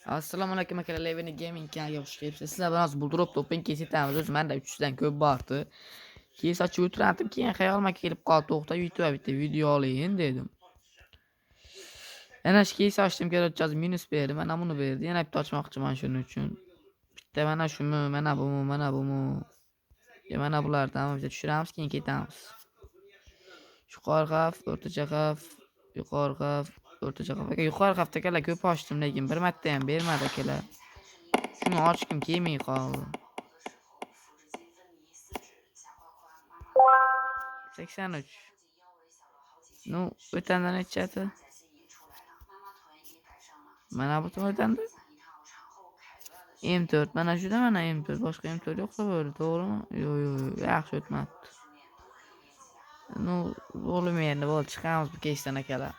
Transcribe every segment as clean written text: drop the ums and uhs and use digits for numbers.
Assalomu alaykum akalar, Levin Gaming kanaliga xush kelibsiz. Sizlar bilan hozir Bulldrop Open case etamiz. O'zi menda 300 dan ko'p bordi. Case ochib o'tirardim, keyin xayolimga kelib qoldi, to'xta, YouTube'ga bitta video olayin dedim. Yana shu case ochdim, короче, minus berdi, mana buni berdi. Yana bitta ochmoqchiman shuning uchun. Bitta mana shumi, mana bumi, mana bumi. Ya mana bulardan bitta tushiramiz, keyin ketamiz. Yuqori xavf, o'rtacha xavf, yuqori xavf, o'rtacha xavf. Aka, yuqori xavfda akalar ko'p ochdim, lekin bir marta ham bermadi akalar. Shuni ochgim kelmay qoldi. 83. Ну, o'tanda nechati? Mana bu o'tanda. M4 mana shuda, mana M4, boshqa M4 yo'q bo'ldi, to'g'rimi? Yo'q, yo'q, yo'q, yaxshi o'tmabdi. Ну, o'g'lim endi bo'ldi, chiqamiz bu casedan akalar.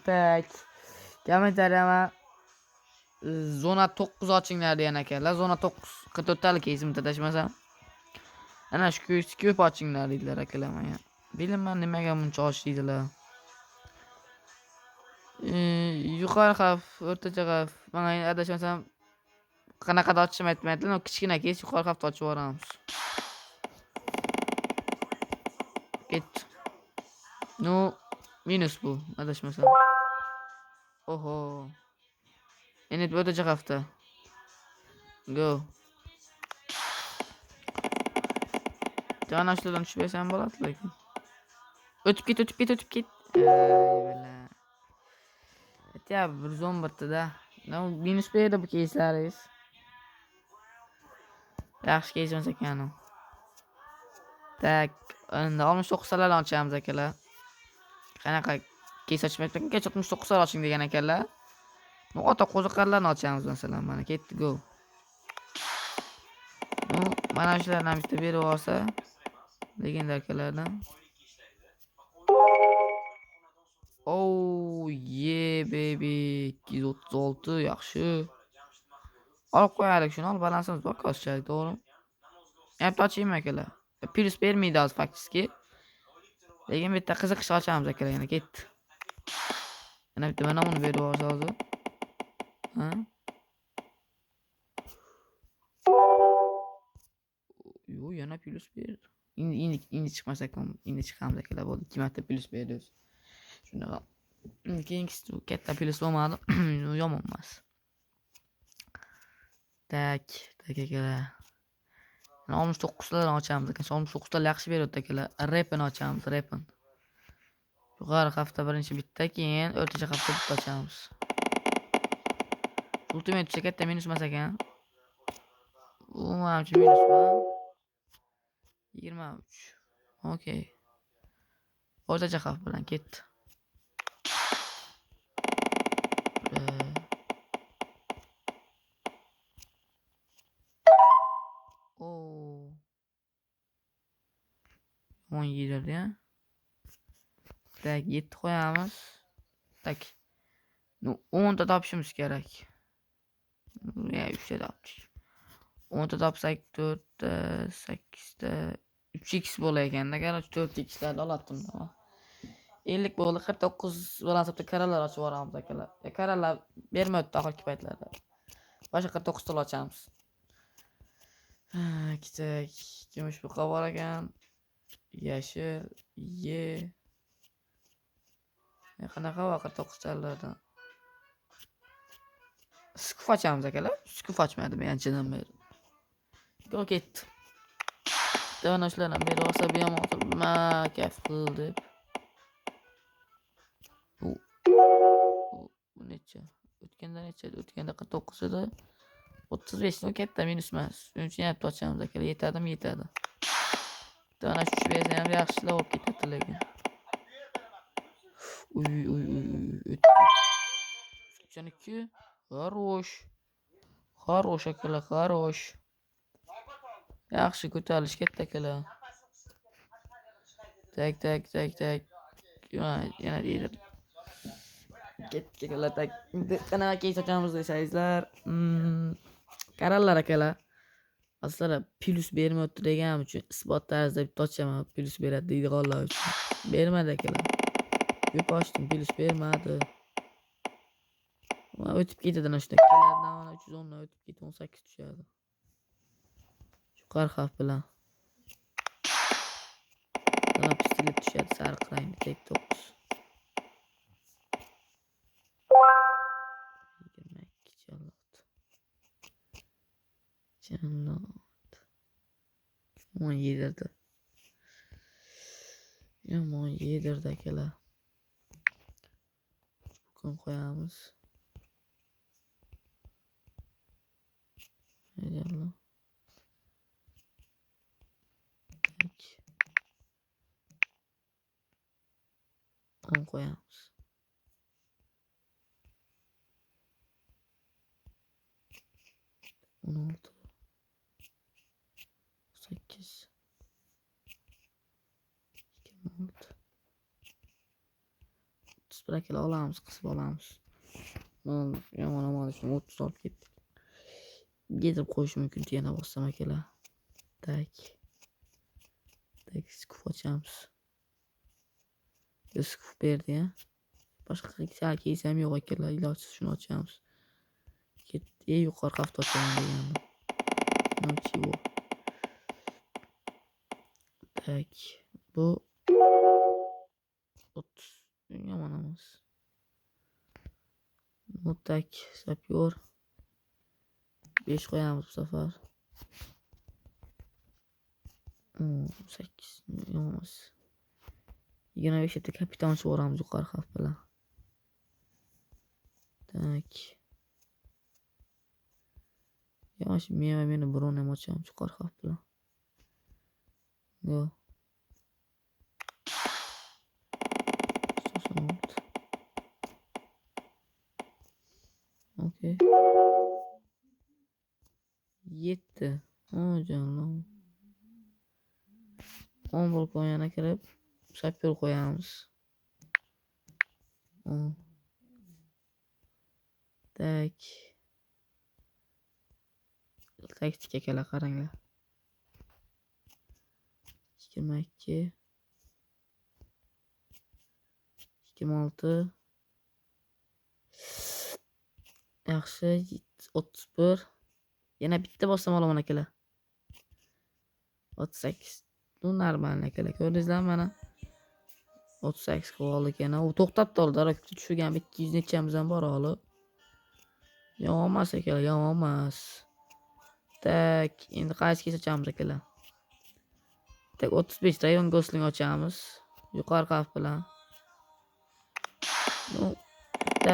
Tak. Kommentariyama zona 9 ochinglar degan akalar. Zona 9 44 talik case'im adashmasam. Ana shu case ko'p ochinglar dedilar akalar menga. Bilmayman nimaga buncha och deydilar. Yuqori xavf, o'rtacha xavf. Mana adashmasam qanaqada ochishim aytmaydilar, kichkina case yuqori xavfda ochib yuboramiz. Ketdi. Ну, minus bu, adashmasam. Oho. Endi o'rtacha xavfda. Go. Ana shulardan tushib bersam bo'ladi lekin. O'tib ket, o'tib ket, o'tib ket. Ey bala. Aytyapti, 111 da. No, minus berdi bu case'laringiz. Yaxshi case emas ekan u. Tak, endi 69 talarni ochamiz akalar. Qanaqa case ochmayapti? Kecha 69 talar oching degan ekanlar. Ну, ota qo'ziqarlarni ochamiz masalan, mana ketdi, go. Ну, mana shulardan bitta berib olsa, legendarkalardan. Oh, yeah baby, 236 yaxshi. Olib qo'yaylik shuni, olib balansimiz bor kozchalik, to'g'rimi? Yana ochaymi akalar? Plus bermaydi hozir faktiki. Lekin bitta qiziqish ochamiz akalar, yana ketdi. Yana bitta mana buni berib olsa hozir. Ha? Yo'q, yana plus berdi. Endi chiqmasak ham, endi chiqamiz akalar, bo'ldi. 2 marta plus berdi o'zi. Shunaqa. Keyingisi katta plus bo'lmadi. Yomon emas. Tak, tak akalar. Mana 69 talarni ochamiz ekan. 69 talar yaxshi beryapti akalar. Repin ochamiz, repin. Yuqori xavfda birinchi bitta, keyin o'rtacha xavfda bitta ochamiz. Ultimate tushsa katta minus emas ekan. Bu manimcha minus emas. 23. Okey. O'rtacha xavf bilan ketdi. Oo. 10 yedirdi ya. Tak, 7 qo'yamiz. Tak. Ну, 10 ta topishimiz kerak. Ya 3 ta topdik. 10 ta topsak 4 ta, 8 ta, 3x bo'lar ekanda, короче 4x larni olatdim. 50 bo'ldi, 49 balansda karalar ochib yuboramiz akalar. Karalar bermayapti oxirgi paytlarda. Boshqa 49 ta ochamiz. Kichik kumush buqa bor ekan. Yashil, ye. Qanaqa va 49 talardan. Skuf ochamiz akalar. Skuf ochmadim anchadan beri. Go ketdi. Bitta shulardan beri olsa bu ham ma kayf qil deb. Bu necha? O'tganda necha edi? O'tganda 49 edi. 35 no katta minus emas. Shuning uchun yana ochamiz akalar. Yetadimi? Yetadi. Bitta mana shu tushib bersa ham yaxshilar bo'lib ketadi lekin. Uy uy uy uy. 82. Хорош. Хорош akalar, хорош. Yaxshi ko'tarilish ketdi akalar. Tak, tak, tak, tak. Yana deydi. Ketdik akalar, tak. Endi qanaqa case ochamiz desangizlar, qaranglar akalar. Aslida plus bermayapti deganim uchun isbot tarzida bitta ochaman, plus beradi deydiganlar uchun. Bermadi akalar. Ko'p ochdim, plus bermadi. O'tib ketadi ana shunda. Keladi mana 310 dan o'tib ketib 18 tushadi. Yuqori xavf bilan. Mana pistolet tushadi sariq rangli tek 9. 22 jalot. Jalot. Yomon yedirdi. Yomon yedirdi akalar. Bugun qo'yamiz. Jalot. Tak. 10 qo'yamiz. 16 8 26 31 akalar olamiz, qisib olamiz. Yomon omad shuni 30 olib ketdik. Yedirib qo'yish mumkin yana bossam akalar. Tak. Tak, skuf ochamiz. Skuf berdi ya. Boshqa keys ham yo'q akalar, ilojsiz shuni ochamiz. Ketdi, yuqori xavfda ochaman degandim. Nima Tak, bu 30 yomon emas. Bu tak, sapyor. 5 qo'yamiz bu safar. 8 yomon emas. 25 ta kapitan chiqaramiz yuqori xavf bilan. Tak. Yavaş meni birovni ham ochamiz yuqori xavf bilan. Yo. 96. Okey. 7. O canım. 10 balkon yana kirib sapyor qo'yamiz. 10. Tak. Taktik akalar qaranglar. 22 26 yaxshi 31 yana bitta bossam olaman akalar. 38 bu normal akalar, ko'rdingizlarmi mana 38 qilib oldik yana. U to'xtab qoldi, bitta tushirgan 200 nechamiz ham bor holi. Yomon emas akalar, yomon emas. Tak, endi qaysi keys ochamiz akalar? Tak, 35 Rayon Gosling ochamiz. Yuqori xavf bilan. Ну, bitta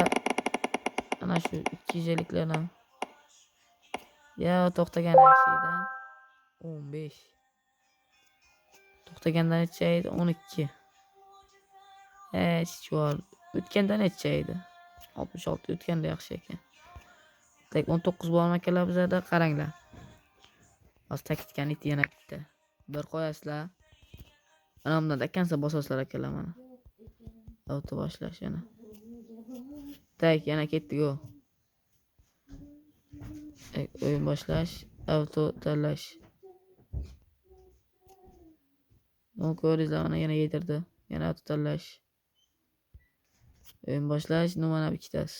ana shu 250liklarni. Ya to'xtagan yaxshi edi. 15. To'xtaganda necha edi? 12. Hech bor. O'tganda necha edi? 66 o'tganda yaxshi ekan. Tak, 19 bormi akalar bizada? Qaranglar. Hozir taktikani yana bitta. Bir qo'yasizlar. Mana bundan dakansa bosasizlar akalar mana. Avto boshlash yana. Tak, yana ketdik o. O'yin boshlash, avto tanlash. Uni ko'rdingizlar, mana yana yedirdi. Yana avto tanlash. O'yin boshlash, nu mana ikkitasi.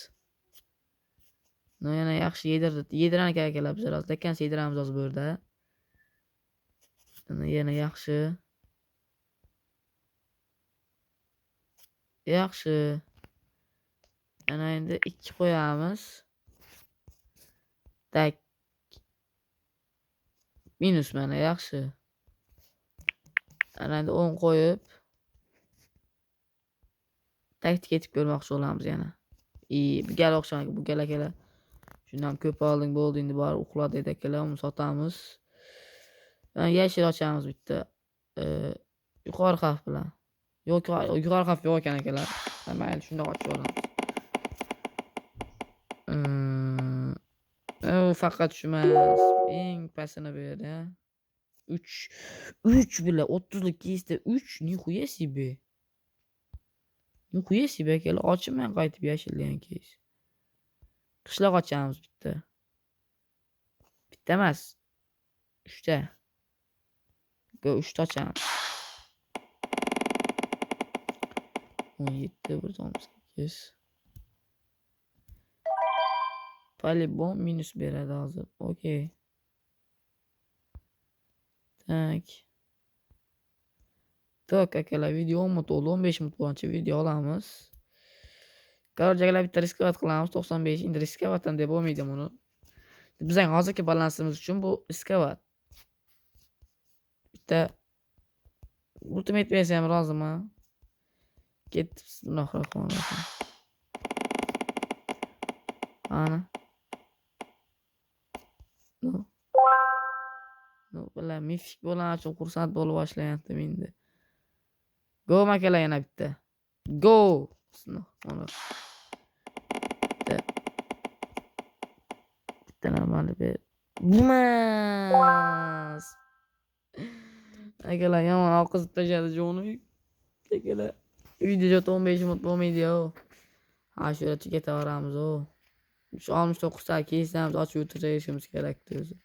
Nu yana yaxshi yedirdi. Yedirani akalar bizlar hozir dakansa yediramiz hozir bu yerda. Yana yaxshi. Yaxshi. Ana endi 2 qo'yamiz. Tak. Minus mana yaxshi. Ana endi 10 qo'yib taktik etib ko'rmoqchi bo'lamiz yana. Bu gal o'xshagan, bu gal akalar. Shundan ko'p olding bo'ldi, endi bor uxla dedi akalar, uni sotamiz. Yashil ochamiz bitta. Yuqori xavf bilan. Yo'q, yuqori xavf yo'q ekan akalar. Mayli, shundoq ochib olamiz. Faqat shu emas, eng pastini berdi. 3 3 bilan 30lik keysda 3 nixuya себе. Nixuya себе akalar, ochman qaytib yashil degan keys. Qishloq ochamiz bitta. Bitta emas. 3 ta. Go 3 ta ochamiz. 17 118. Polibon minus beradi hozir. Okey. Tak. Tak akalar, video 10 minut bo'ldi. 15 minut bo'lgancha video olamiz. Короче, akalar, bitta рисковать qilamiz. 95 endi рисковать deb bo'lmaydi buni. Bizning hozirgi balansimiz uchun bu рисковать. Bitta ultimate bersa ham roziman. Ketdi, bismillahirrohmanirrohim. Ana. No. No, bilan mifik bo'lgani uchun xursand bo'lib boshlayaptim endi. Go akalar, yana bitta. Go. Bismillahirrohmanirrohim. Bitta. Bitta normal ber. Bo'lmas. Akalar, yomon oqizib tashladi joni. Akalar, video 15 minut bo'lmaydi-yo. Ha, shu yerda tugataveramiz o. Shu 69 ta keysamiz ochib o'tirishimiz kerakdi o'zi.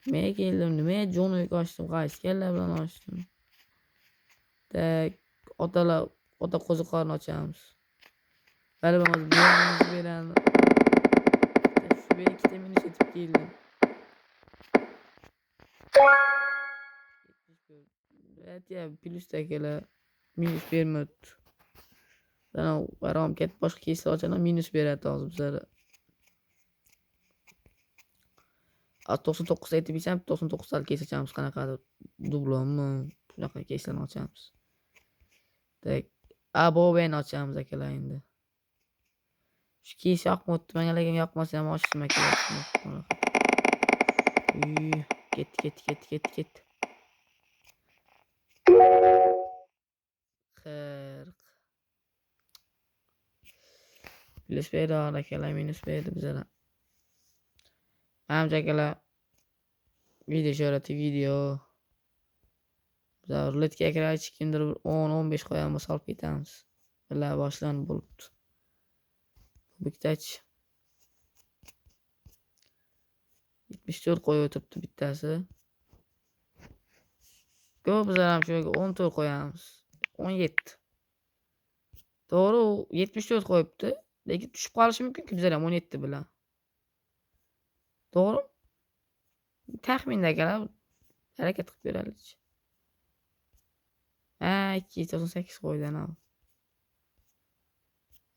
Nimaga keldim, nimaga joni ochdim, qaysi kalla bilan ochdim. Tak, otalar, ota qo'ziqorin ochamiz. Baribir hozir bu beradi. Shu bu ikkita minus yetib keldim. Evet ya, plyus akalar minus bermabdi. Ana varom ketib boshqa keyslar ochaman, minus beradi hozir bizlarga. 99 aytib bersam, 99 talik keys ochamiz, qanaqadir dublonmi, shunaqa keyslarni ochamiz. Tak, Abobeni ochamiz akalar endi. Shu keys yoqmabdi menga, lekin yoqmasa ham ochdim akalar. Ketdi, ketdi, ketdi, ketdi, ketdi. 40. Plyus berdi akalar, minus berdi bizlarga. Manimcha akalar, video shuhrati video. Bizlar ruletga kiraylik, kimdir bir 10-15 qo'yan bo'lsa olib ketamiz. Bular boshlanib bo'libdi. Bittachi 74 qo'yib o'tiribdi bittasi. Ko'p bizlar ham shu yerga 14 qo'yamiz. 17. To'g'ri, u 74 qo'yibdi, lekin tushib qolishi mumkin-ku bizlar ham 17 bilan. To'g'ri? Taxminda akalar, harakat qilib ko'raylik. Ha, 298 qo'ydi ana.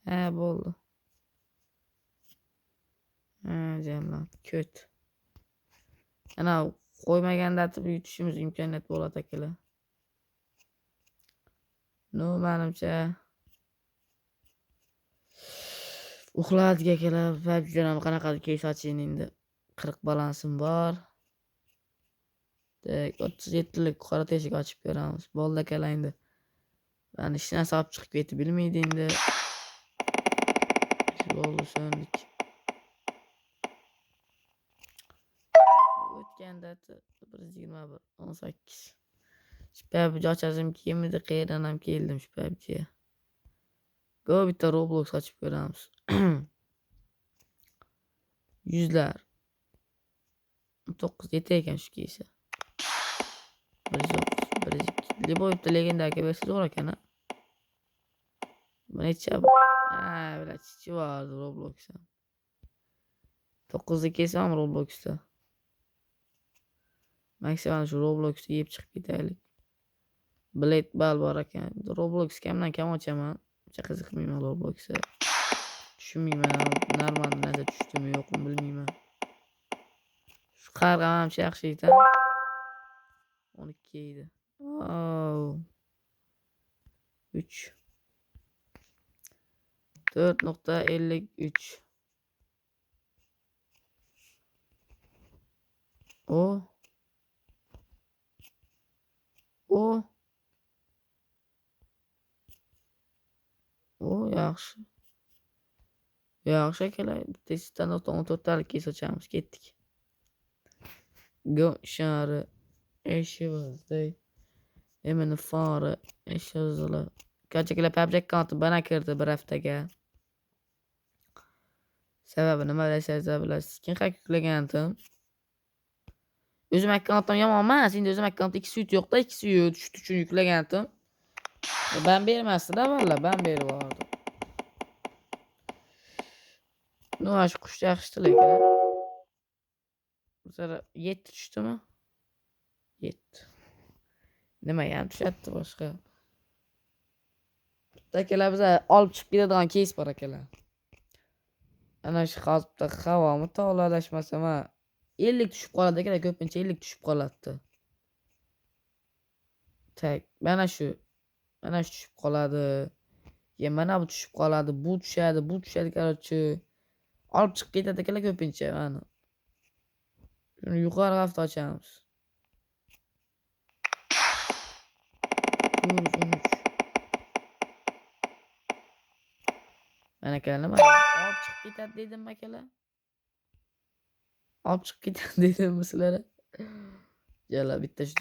Ha, bo'ldi. Ha, jallab, ko't. Ana qo'ymaganda yutishimiz imkoniyat bo'ladi akalar. No, menimcha uxladik akalar. PUBG'dan ham qanaqadir keys ochayin endi. 40 balansim bor. Tak, 37lik qora teshik ochib ko'ramiz. Bo'ldi akalar endi. Mani hech narsa olib chiqib ketib bilmaydi endi. Bo'ldi, so'ndik. O'tganda 121 18. Shu PUBG ochasim kelmadi, qayerdan ham keldim shu PUBG'ga. Go bitta Roblox ochib ko'ramiz. Yuzlar. 9 yeta ekan shu keysa. 109, 102. Liboy bitta legenda aka bersa zo'r ekan a. Bu necha? Ha, bilan chichi bor Robloxda. 9da kelsam Robloxda. Maksimal shu Robloxda yeb chiqib ketaylik. Blade ball bor ekan. Roblox kamdan kam ochaman. Uncha qiziqmayman Robloxga. Tushunmayman, normal narsa tushdimi yo'qmi bilmayman. Shu qarg'am ham yaxshi ekan. 12 edi. Oh. 3. 4.53. O. O. O, yaxshi. Yaxshi akalar, bitta 14 talik keys ochamiz, ketdik. Go shari eshivizda. Emini fari eshivizlar. Kaçaklar PUBG akkaunti bana kirdi bir haftaga. Sababi nima desangizlar bilasiz. Kim hak yuklagandim. O'zim akkauntim yomon emas, endi o'zim akkauntim 2 suyut yo'qda, 2 suyut shu uchun yuklagandim. Ben bermasdi-da valla, ben berib yubordim. Ну, ana shu qush yaxshi lekin. Bizlar 7 tushdimi? 7. Nima ham tushadi boshqa? Bitta akalar bizlar olib chiqib ketadigan keys bor akalar. Ana shu hozirda havomi tog'lar adashmasam, ha, 50 tushib qoladi akalar, ko'pincha 50 tushib qoladi. Tak, mana shu tushib qoladi. Ya mana bu tushib qoladi, bu tushadi, bu tushadi, короче. Olib chiqib ketadi akalar ko'pincha mana. Shuni yuqori hafta ochamiz. 413. Mana akalar nima? Olib chiqib ketadi dedim akalar. Olib chiqib ketadi dedimmi sizlarga? Jala bitta shu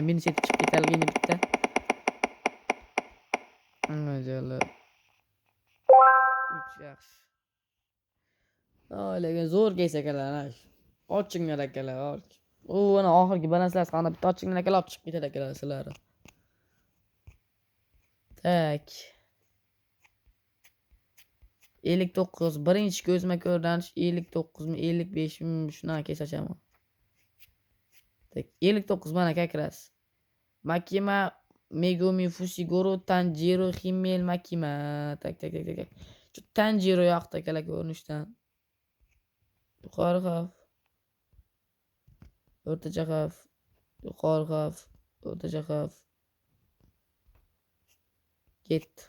minus yetib chiqib ketalgini bitta. Ana jala. 3 yaxshi. Lekin zo'r keys akalar, ana shu. Ochinglar akalar, och. U ana oxirgi balanslar qani bitta ochinglar akalar, olib chiqib ketadi akalar sizlar. Tak. 59 birinchi ko'zma ko'rinish 59 mi 55 mi shunaqa keys ochaman. Tak 59 mana как раз. Makima Megumi Fushiguro Tanjiro Himmel Makima. Tak tak tak tak. Shu Tanjiro yoqdi akalar ko'rinishdan. Yuqori xavf. O'rtacha xavf. Yuqori xavf. O'rtacha xavf. Ketdi.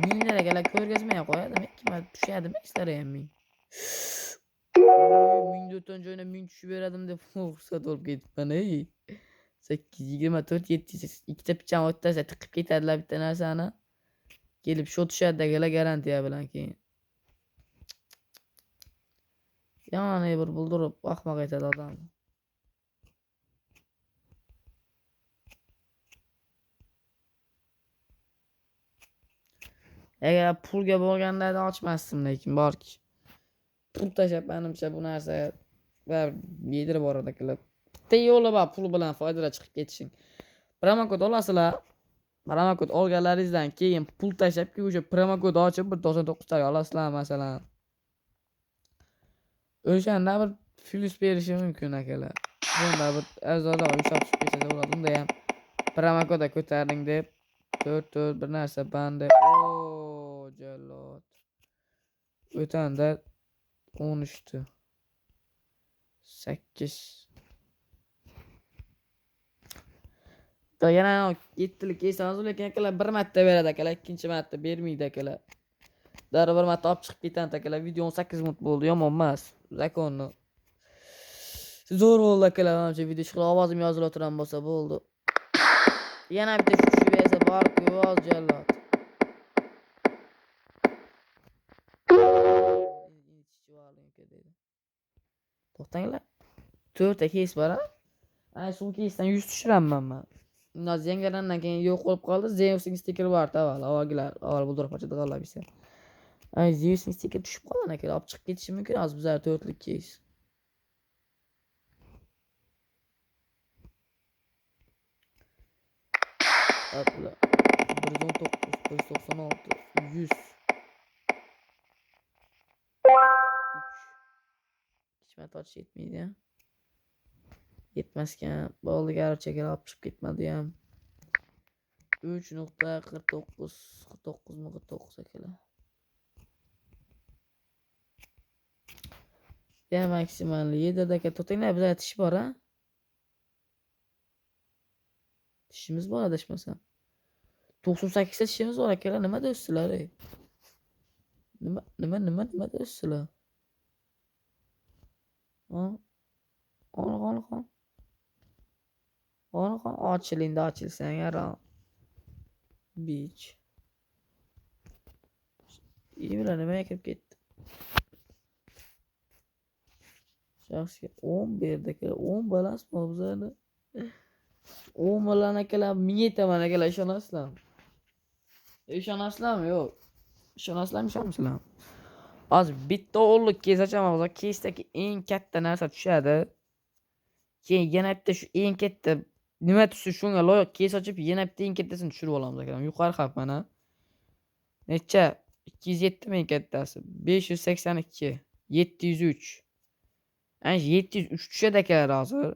Minglar akalar ko'rgazmay qo'yadimi? Kim tushadimi sizlar ham ming? 1004 joyina 1000 tushib beradim deb xursand bo'lib ketibman ey. 8 24 7 ikkita pichon o'ttasa tiqib ketadilar bitta narsani. Kelib shu tushadi akalar garantiya bilan keyin. Ya'ni bir buldirib ahmoq etadi odamni. Agar pulga bo'lganda ochmasdim, lekin borki. Pul tashlab menimcha bu narsa baribir yedirib boradi akalar. Bitta yo'li bor pul bilan foydalar chiqib ketishing. Promokod olasizlar. Promokod olganlaringizdan keyin pul tashlabki o'sha promokod ochib bir 99 taga olasizlar masalan. O'shanda bir plyus berishi mumkin akalar. Bunda bir arzonroq ushlab chiqib ketsa bo'ladi. Unda ham promokodda ko'tarding deb 4 4 bir narsa bandi. O jallod. O'tanda 13 8. Yana 7lik keysamiz, lekin akalar bir marta beradi akalar, ikkinchi marta bermaydi akalar. Darrov bir marta olib chiqib ketadi akalar. Video 18 minut bo'ldi, yomon emas. Zakonni. Zo'r bo'ldi akalar, manimcha video chiqib ovozim yozilib o'tiran bo'lsa bo'ldi. Yana bitta tushib bersa bor-ku, oz jallod. To'xtanglar. 4 ta keys bor-a? Ana shu keysdan 100 tushiraman men. Unda zengarandan keyin yo'q bo'lib qoldi. Zeus'ning stikeri bor avval, avvalgilar, avval buldirib ochadiganlar bilsa. Ay, Zeus'ning stikeri tushib qolgan ekan, olib chiqib ketishi mumkin hozir bizlar 4lik keys. Hopla. 119, 196, 100. 3. Hech ochish yetmaydi. Yetmaskan bo'ldi, garchi olib chiqib ketmadi ham. 3.49 49 mi 49 akalar. Ya maksimal 7 aka to'xtanglar, bizda tish bor ha. Tishimiz bor adashmasam. 98 ta tishimiz bor akalar, nima deyapsizlar ey? Nima nima nima nima deyapsizlar? Ha? Qon qon qon. Qon qon ochil endi ochilsang harom. Bich. Imla nimaga kirib ketdi? Shaxsga 10 berdi akalar, 10 balansmi bizani? 10 bilan akalar 1000 yetaman akalar, ishonasizlarmi? Ishonasizlarmi? Yo'q. Ishonasizlarmi, ishonmaysizlarmi? Hozir bitta o'nlik keys ochaman, hozir keysdagi eng katta narsa tushadi. Keyin yana bitta shu eng katta nima tushsa shunga loyiq keys ochib, yana bitta eng kattasini tushirib olamiz akalar. Yuqori xavf mana. Necha? 207 ming kattasi. 582, 703. Ana 703 tushadi akalar hozir.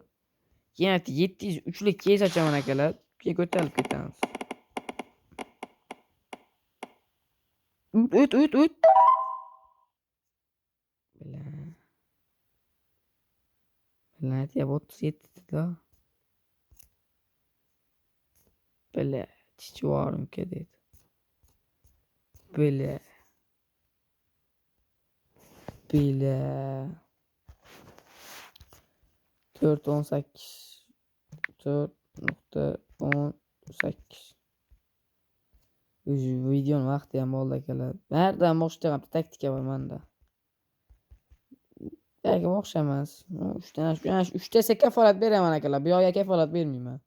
Keyin 703lik keys ochaman akalar. Keyin ko'tarilib ketamiz. O't, o't, o't. Бля. Бля, я 37 da. Бля, chichivorim dedi. Бля. Бля. 4.18. 4.18. Videoni vaqti ham bo'ldi akalar. Har doim o'xshagan taktika bor menda. Lekin o'xshamas. Uchtasi kafolat beraman akalar. Bu yoqqa kafolat bermayman.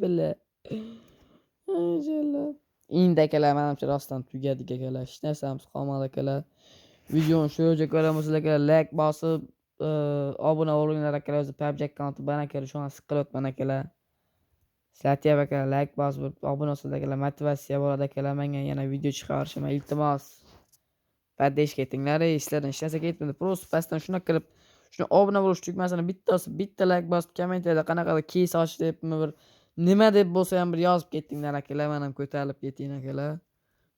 Billa. Endi akalar menimcha rostdan tugadik akalar. Hech narsamiz qolmadi akalar. Videoni shu yerga ko'ramiz akalar. Like bosib, obuna bo'linglar akalar. O'zi PUBG akkaunti bor akalar. Shuni siqilyapman akalar. Sizlar akalar like bosib, obuna bo'lsanglar akalar motivatsiya bo'ladi akalar. Menga yana video chiqarishim iltimos. Поддержка etinglar, sizlardan hech narsa ketmaydi. Просто pastdan shuna qilib, shuni obuna bo'lish tugmasini bittasi bitta like bosib, kommentariyada qanaqadir keys och debmi bir nima deb bo'lsa ham bir yozib ketdinglar akalar. Men ham ko'tarilib keting akalar.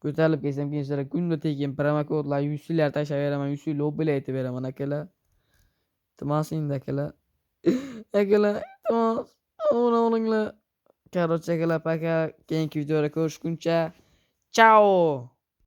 Ko'tarilib ketsam keyin sizlarga kunda tekin promokodlar, UC'lar tashlab beraman, UC lobbylar aytib beraman akalar. Iltimos endi akalar. Akalar, iltimos obuna bo'linglar. Короче akalar, пока keyingi videoda ko'rishguncha. Chao.